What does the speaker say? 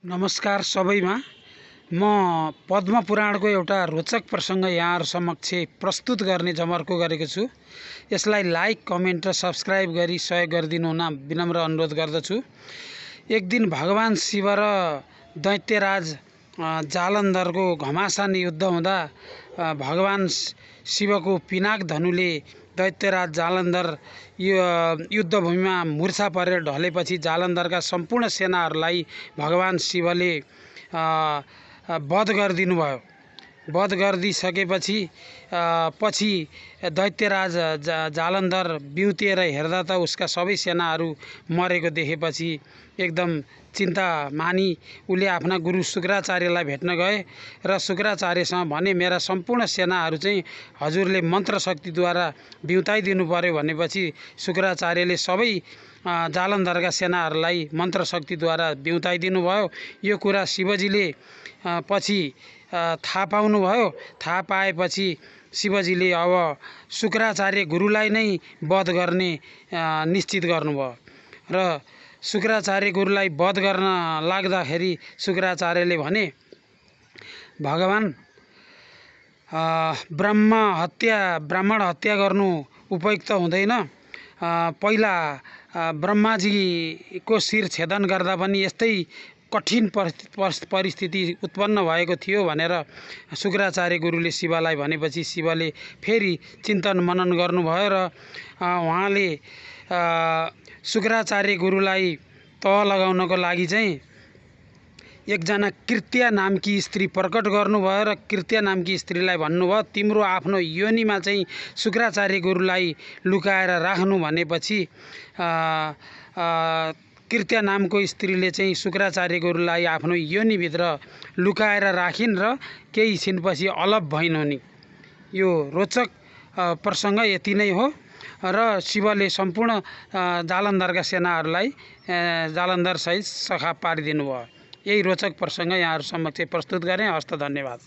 नमस्कार सबैमा। म पद्म पुराणको एउटा रोचक प्रसङ्ग यहाँहरु समक्ष प्रस्तुत गर्ने जमर्को गरेको छु। यसलाई लाइक, कमेन्ट र सब्स्क्राइब गरी सहयोग गरिदिनु हुन विनम्र अनुरोध गर्दछु। एक दिन भगवान शिव र दैत्यराज जालन्धरको घमासान युद्ध हुँदा भगवान शिवको पिनाक धनुले दैत्यराज जालन्धर युद्धभूमिमा मूर्छा परेर ढलेपछि जालन्धरका सम्पूर्ण सेनाहरूलाई भगवान शिवले वध गरिदिनु भयो। वध गरिदिसकेपछि पछि दैत्यराज जालन्धर बिउतिएर हेर्दा त उसका सबै सेनाहरू मरेको देखेपछि एकदम चिन्ता मानी उले आफ्ना गुरु शुक्राचार्यलाई भेट्न गए र शुक्राचार्यसँग भने मेरा सम्पूर्ण सेनाहरू चाहिँ हजुरले मन्त्र शक्तिद्वारा बिउताइदिनु पर्यो भनेपछि शुक्राचार्यले सबै जालन्धरका सेनाहरूलाई मन्त्र शक्तिद्वारा बिउताइदिनु भयो। यो कुरा शिवजीले पछि थाहा पाउनुभयो। थाहा पाएपछि शिवजीले अब शुक्राचार्य गुरुलाई नै वध गर्ने निश्चित गर्नुभयो र शुक्राचार्य गुरुलाई वध गर्न लाग्दाखेरि शुक्राचार्यले भने भगवान ब्राह्मण हत्या गर्नु उपयुक्त हुँदैन। पहिला ब्रह्माजीको शिर छेदन गर्दा पनि यस्तै कठिन परिस्थिति उत्पन्न भएको थियो भनेर शुक्राचार्य गुरुले शिवलाई भनेपछि शिवले फेरि चिन्तन मनन गर्नुभयो र उहाँले शुक्राचार्य गुरुलाई तह लगाउनको लागि चाहिँ एकजना कृत्या नामकी स्त्री प्रकट गर्नुभयो र कृत्या नामकी स्त्रीलाई भन्नुभयो तिम्रो आफ्नो योनिमा चाहिँ शुक्राचार्य गुरुलाई लुकाएर राख्नु भनेपछि कृत्या नामको स्त्रीले चाहिँ शुक्राचार्य गुरुलाई आफ्नो योनिभित्र लुकाएर राखिन् र केही छिनपछि अलप भइन् हुनी। यो रोचक प्रसङ्ग यति नै हो र शिवले सम्पूर्ण जालन्धरका सेनाहरूलाई जालन्धर सहित सखा पारिदिनु भयो। यही रोचक प्रसङ्ग यहाँहरु समक्ष प्रस्तुत गरेँ। हस्त धन्यवाद।